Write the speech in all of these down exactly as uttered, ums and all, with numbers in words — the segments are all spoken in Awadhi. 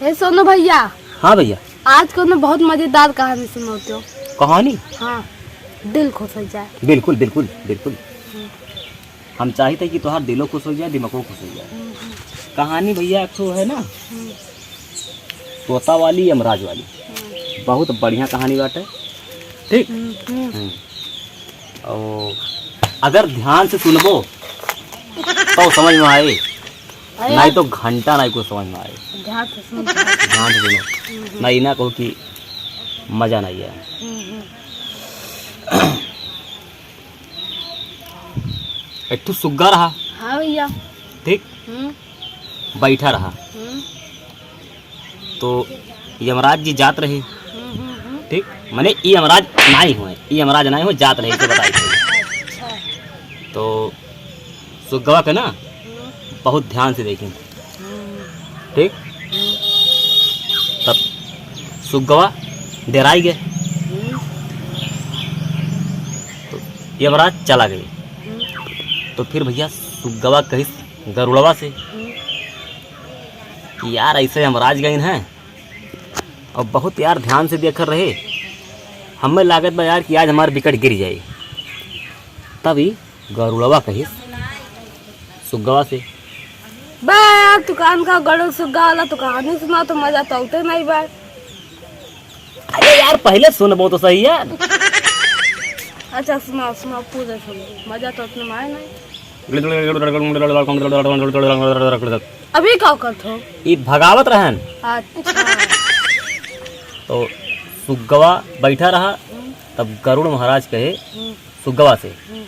हे सोनू भैया। हाँ भैया। आज कौनो बहुत मजेदार कहानी सुनाते हो। कहानी? हाँ, दिल खुश हो जाए। बिल्कुल, बिल्कुल, बिल्कुल। हम्म। हम चाहित है कि तोहार दिलो खुश हो जाए, दिमागो खुश हो जाए। हम्म, हम्म। कहानी भैया एक ठो है ना, हम्म। तोता वाली, यमराज वाली। हम्म। बहुत बढ़िया कहानी बाटे। ठीक? हम्म, हम्म। हम्म। और अगर ध्यान से सुनबो, तो समझ में आए, अरे नहीं यार। तो घंटा नहीं कुछ समझ में आए। ध्यान से सुन। ध्यान से सुनो। हम्म, हम्म। नहीं ना कहो कि मजा नहीं है। हम्म, हम्म। एक ठो सुग्गा रहा। हाँ भैया। ठीक? हम्म। बैठा रहा। हम्म। तो यमराज जी जात रहे। हम्म, हम्म, हम्म। ठीक? माने ई यमराज नाई होए, ई यमराज नाई होए, जात रहे, इसे बताई थे। अच्छा। तो सुग्गवा के ना हम्म। बहुत ध्यान से देखी। हम्म। ठीक? हम्म। तब सुग्गवा डेराई गए। हम्म। तो यमराज चला गए। हम्म। तो फिर भैया सुग्गवा कहिस गरुड़वा से, हम्म। कि यार ऐसे यमराज गइन हैं और बहुत यार ध्यान से देखत रहे, हमें लागत बा यार कि आज हमार विकेट गिर जाई। तब ई गरुड़वा कहिस सुग्गवा से, बे यार, तू कान का गरुड़ सुग्गा वाला तू कहानी सुना तो मजा तो आते नहीं बा। अरे यार, पहले सुनबो तो सही यार। अच्छा, सुनाओ, सुनाओ, पूरे सुन। मजा तो अपने माए नहीं। अभी का करत हो? ई भगावत रहन। अच्छा। तो सुग्गवा बैठा रहा, हम्म। तब गरुड़ महाराज कहे हम्म। सुग्गवा से हम्म।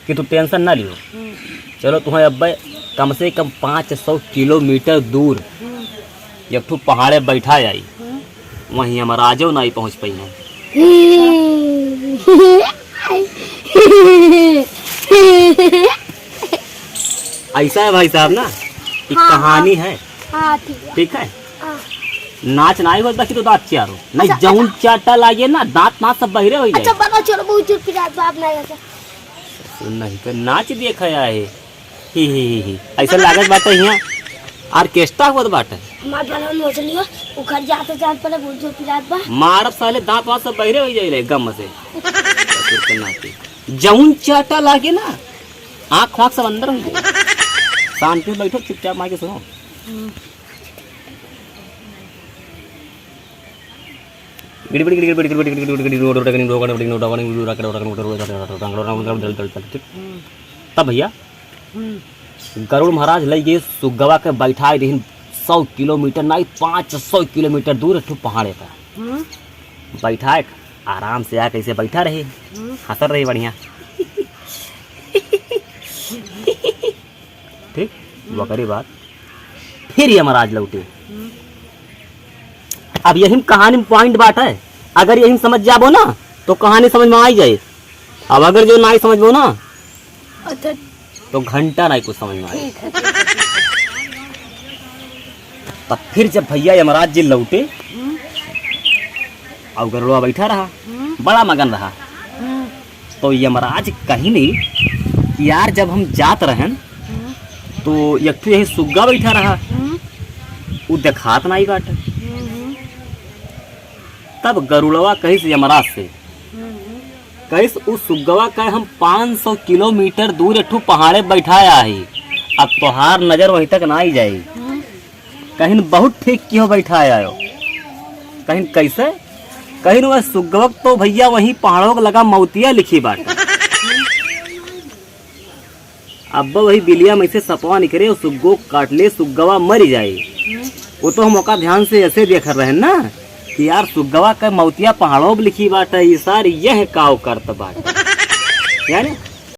कि तू tension ना लियो। हम्म। चलो, तुम्हें अब कम से कम पाँच सौ किलोमीटर दूर हम्म। एक ठो पहाड़े बैठा आई, हम्म। वहीं यमराजो नाई पहुँच पाई हैं। ऐसा है भाई साहब ना, कि हाँ, कहानी हाँ। है। हाँ, ठीक है। ठीक है? हाँ। नाच नाई होत, बाकी तो दाँत चारो। नहीं, अच्छा, जौन अच्छा। चाटा लागे ना, दाँत माँत सब बहिरे हो जाए। अच्छा, बड़ा छोड़, बहुत जोर पिरात बा, आप नहीं ऐसा। सुन नहीं कर नाच देख आया है। ही, ही, ही, ही। ऐसा लागत बाटे हियाँ orchestra होत बाटे। हमार बड़ा नोच लियो, उखड़ जाते जान पड़े, बहुत जोर पिरात बा। मारब साले, दाँत वाँत सब बहिरे हो जाए गम से। जौन चाटा लागे ना, आँख वाँख सब अंदर हो जाए। शांति से बैठो, चुपचाप माँ के सुनो। हम्म। तब भैया, हम्म। गरुड़ महाराज लइ गए सुग्गवा के बैठाए रहिन सौ किलोमीटर नाई, पाँच सौ किलोमीटर दूर एक ठो पहाड़े पर। हम्म। बैठाए, आराम से आके ऐसे बैठा रहे, हम्म। हँसत रहे बढ़िया। ठीक, हम्म। ओकरे बाद फिर यमराज लौटे। हम्म। अब यही में कहानी में point बाटे, अगर यही में समझ जाबो ना, तो कहानी समझ में आई जाए। अब अगर जो नाई समझबो ना, अच्छा। तो घंटा नाई कुछ समझ में आए। ठीक है, ठीक है, ठीक है। तब फिर जब भैया यमराज जी लौटे, हम्म। और गरुड़वा बैठा रहा, हम्म। बड़ा मगन रहा। हम्म। तो यमराज कहिन कि यार, जब हम जात रहन, हम्म। तो एक ठो यही सुग्गा बैठा रहा, हम्म। उ देखात नाई बाटे। हम्म, हम्म। तब गरुड़वा कहिस यमराज से, हम्म, हम्म। कहिस, "उ सुग्गवा का हम पाँच सौ किलोमीटर दूर एक ठो पहाड़े बैठाया है, अब तोहार नजर वहीं तक नाई जाई।" हम्म। कहिन, "बहुत ठीक किहो बैठाया हो।" कहिन, "कैसे?" कहिन, "वह सुग्गवा तो भैया वहीं पहाड़ों के लगा मौतिया लिखी बाटे। अब वही बिलिया में से सपवा निकरे और सुग्गो काट ले, सुग्गवा मर जाए।" हम्म। वो तो हम ओका ध्यान से ऐसे देख रहे हैं ना कि यार सुग्गवा का मौतिया पहाड़ों पे लिखी बाटे, ये सार यह काव करत बाटे। यानी